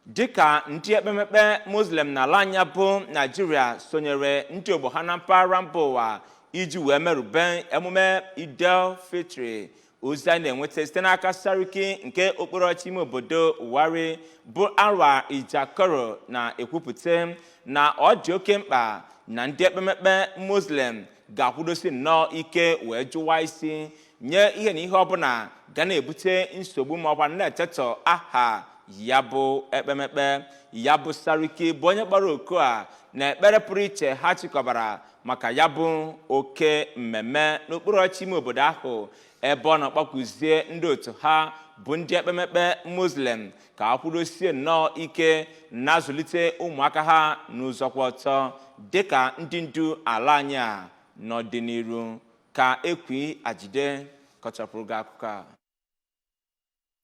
Dịka ndị ekpemekpe Muslim n'ala anyị bụ Naijiria sonyere ndị ogbo ha na mpaghara mba ụwa iji wee merube emume Idel Fitri, ozi anyị na-enweta site n'aka Sariki nke okpuru ọchịchị ime obodo Bwari bụ Alwa Ijakoro na-ekwupụta na ọ dị oke mkpa na ndị ekpemekpe Muslim ga-akwụdosi nnọọ ike wee jụwa isi nye ihe na ihe ọbụla ga na-ebute nsogbu ma ọkwa na-etetọ aha ya bụ ekpemekpe. Ya bụ Sariki bụ onye kpọrọ oku a na ekpere pụrụ iche ha chịkọbara maka ya bụ oke mmemme n'okpuru ọchịchị ime obodo ahụ, ebe ọ na-akpọkuzie ndị otu ha bụ ndị ekpemekpe Muslim ka ha kwudosie nnọọ ike na-azụlite ụmụaka ha n'ụzọ kwụ ọtọ dịka ndị ndu ala anyị a n'ọdịnihu. Ka Ekwi Ajide kọchapụrụ gị akụkọ a.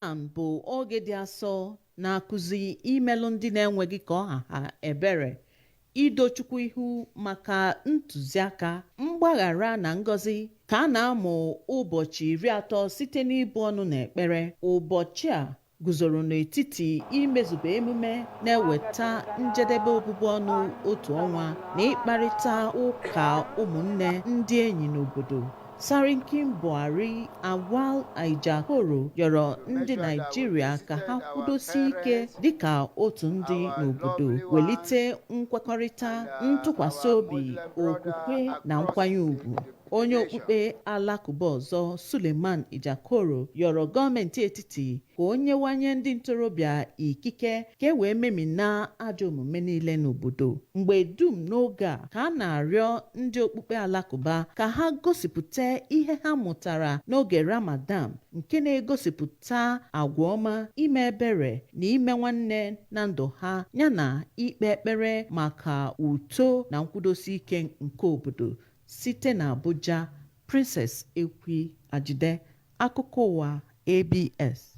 Ramadan bụ oge dị asọ na-akụzi imelụ ndị na-enweghị ka ọha ha ebere, ido Chukwu ihu maka ntụziaka, mgbaghara na ngọzi, ka a na-amụ ụbọchị 30 site n'ibu ọnụ na ekpere. Ụbọchị a guzoro n'etiti imezube emume na-eweta njedebe obubu ọnụ otu ọnwa na ịkparịta ụka ụmụnne, ndị enyi n'obodo. Sarkin Bwari Awal Ijakoro yọrọ ndị Naijiria ka ha kwudosie ike dịka otu ndị n'obodo, welite nkwekọrịta, ntụkwasị obi, okwukwe na nkwanye ùgwù. Onye okpukpe Alakụba ọzọ, Suleiman Ijakoro, yọrọ gọọmenti etiti ka o nyewanye ndị ntorobịa ikike ka e wee memina ajọ omume niile n'obodo. Mgbe dum n'oge a ka a na-arịọ ndị okpukpe Alakụba ka ha gosipụta ihe ha mụtara n'oge Ramadan, nke na-egosipụta agwa ọma, ime ebere na ime nwanne na ndụ ha, yana ikpe ekpere maka uto na nkwudosi ike nke obodo. Site na Abuja, Princess Ekwi Ajide, akụkọ ụwa ABS.